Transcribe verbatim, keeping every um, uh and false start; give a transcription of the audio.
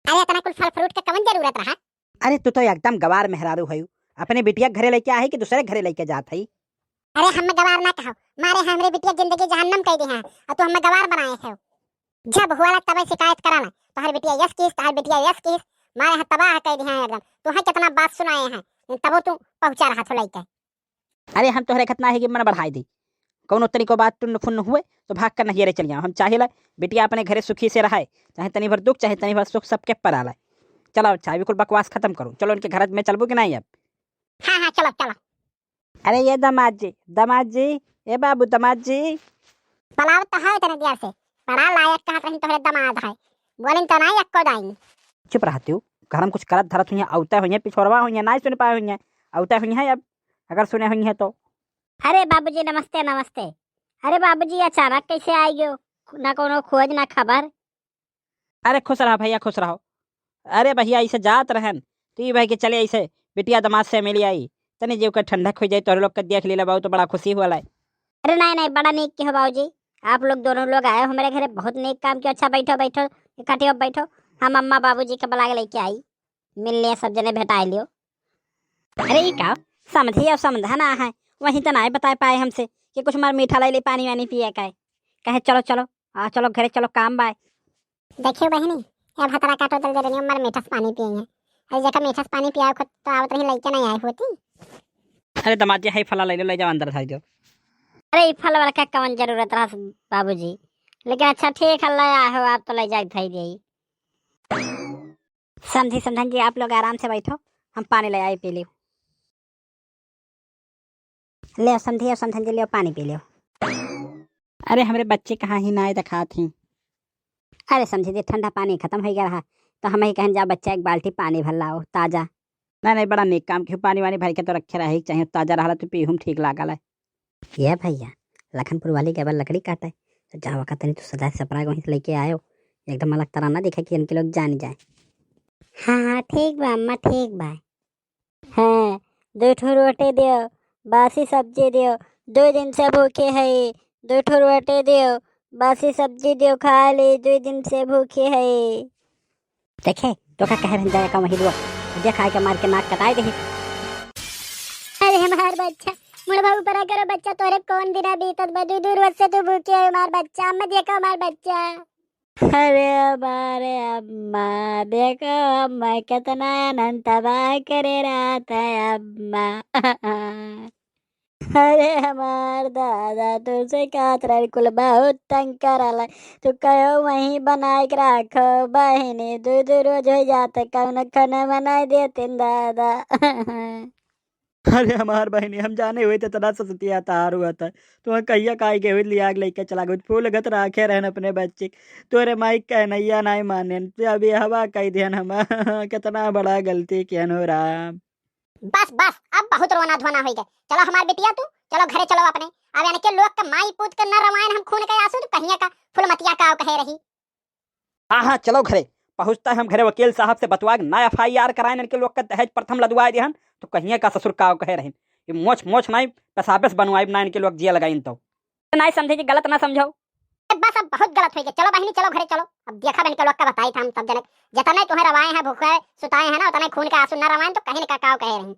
अरे इतना कुल फल फ्रूट के कवन जरूरत रहा? अरे तू तो एकदम गवार मेहरारू हयू, अपने बिटिया के घरे लइके आहे कि दूसरे घरे लइके जात हई? अरे हम गवार ना कहो, मारे हमरे बिटिया जिंदगी जहन्नम कइ दिहे हैं, और तू हम गवार बनाए हो। जब हुआ ला तबे शिकायत करा ना, तोहर बिटिया यस किस, तोहर बिटिया यस किस, मारे यहाँ तबाह कइ दिहे हैं एकदम। तू है कितना बात सुनाए हैं, तबो तू पहुँचा रहा थो लइके। अरे हम तोहरे खतना है कि मन बढ़ाई दी, कौनो तनिको बात टुन्न फुन्न हुए तो भाग कर नहियरे चल जाओ। हम चाहिला बिटिया अपने घरे सुखी से रहे, चाहे तनी भर दुख चाहे तनी भर सुख सबके पर आला। चलो अच्छा, अभी कुल बकवास खत्म करो, चलो इनके घर में चलबो कि नहीं अब? हाँ हाँ चलो चलो। अरे ये दामाद जी, दामाद जी, ए बाबू दामाद जी। बुलावत तो है इतने देर से, बड़ा लायक कहत रही तोहरे दामाद है, बोलिन तो नहीं एक्को दाइन। चुप रहती हूँ, घर में कुछ करत धरत हुई है, अवते हुई है, पिछोरवा हुई है, नहीं सुन पाए हुई है, अवते हुई है अब, अगर सुने हुई है तो। अरे बाबूजी नमस्ते नमस्ते। अरे बाबूजी अचानक कैसे आइ गयो, ना कोनो खोज ना खबर। अरे खुश रहा भैया, खुश रहो। अरे भैया ऐसे जात रहन, तो ई भाई के चले ऐसे बिटिया दामाद से मिली आई, तनी जीव के ठंडक हो जाए, तोहरे लोग के देख लीला बाबू तो बड़ा खुशी हुआ लाई। अरे नहीं नहीं, बड़ा नीक के हो बाबूजी, आप लोग दोनों लोग आए हो हमारे घरे, बहुत नीक काम कियो। अच्छा बैठो बैठो, इकट्ठे हो बैठो, हम अम्मा बाबूजी के बुला के लइके आई, मिल लिया सब जने भेटाए लियो। अरे ई का समधी और समधा ना है, वहीं तो ना बताए पाए हमसे कि कुछ मार मीठा लाई ले पानी वानी पिए का है। कहे चलो चलो, आ चलो घरे चलो, काम बाय। देखियो बहिनी, ए भतरा काटो दल दे रही, मर मीठस पानी पिए हैं। अरे जेकर मीठस पानी पिया खुद तो आवत रही, लइके नहीं आई होती। अरे दामाद जी, है फला ले लो, ले जाओ अंदर धर दो। अरे ई फल वाला का कवन जरूरत रहा बाबूजी, लेकिन अच्छा ठीक है, ले आए हो आप तो ले जाए धर दे। समधी समधन जी, आप लोग आराम से बैठो, हम पानी ले आई पी लियो। ले समधी और समधन जी, लियो पानी पी लियो। अरे हमरे बच्चे कहाँ ही नाय देखात ही। अरे समधी जी, ठंडा पानी खत्म हो गया रहा, तो हम ही कहन जा बच्चा एक बाल्टी पानी भर लाओ ताजा। नहीं नहीं, बड़ा नेक काम कियो, पानी वानी भर के तो रखे रहे, चाहे ताजा रहला तो पीहू में ठीक लागल है। ये भैया, लखनपुर वाली के बल लकड़ी काटे, तो जावा का तनी तू सजा सपरा के वहीं से लेके आयो, एकदम अलग तरह ना दिखे कि इनके लोग जान जाए। हाँ हाँ ठीक बा अम्मा, ठीक बा। हाँ, दो ठो रोटी दियो, बासी सब्जी दियो, दो दिन से भूखे है। दो ठो रोटी दियो, बासी सब्जी दियो, खा ले, दो दिन से भूखे है। देखे, तो का कहे रहन जाए का वही लोग, देख आए के मार के नाक कटाए दे। अरे हमार बच्चा, मुड़वा ऊपर करो बच्चा, तोरे कौन दिना बीतत बा, दो दो रोज से तू भूखे है हमार बच्चा, अम्मा देखो हमार बच्चा। अरे हमारे अम्मा, देखो अम्मा, कितना आनंद तबाह करे रहत है अम्मा। अरे हमार दादा, तुझसे कहत रही कुल बहुत तंग करला, तू कहो वहीं बनाए के रखो बहिनी, दो दो रोज हो जात, कौनो खाना बनाए देते दादा। अरे हमार बहिनी, हम जाने हुए तो इतना ससतिया तार हुआ था, तुम्हें कहिया काई के हुई लिया के लेके चला गई, फूल गत राखे रहन अपने बच्चे के। तोरे माई कहनैया नाई मानेन, ते अभी हवा कही देन हम। कितना बड़ा गलती कियन हो राम। बस बस, अब बहुत रोना धोना होई गए। चलो हमार बिटिया तू, चलो घरे चलो अपने। अब इनके लोग के माई पूत के न रवायन हम खून के आंसू, तो कहिया का फुलमतिया का कहे रही। हाँ हाँ चलो घरे। पहुँचता है हम घरे वकील साहब से बतवा के ना एफ आई आर कराइन, इनके लोग के दहेज प्रथम लदवाए दिहन, तो कहिए का ससुर का कहे रहिन। ये मोछ मोछ नाई, पेशाबे से बनवाइब ना इनके लोग जिया लगाइन तो। नाई समझे जी, गलत ना समझो। बस अब बहुत गलत होई गए। चलो बहिनी चलो घरे चलो, अब देखा इनके लोग का बताई था हम सब जने। जितना तुम्हें रवाए हैं भूखे सुताए हैं ना, उतना खून का आंसू ना रवाएं तो कहीं का काव कहे रही।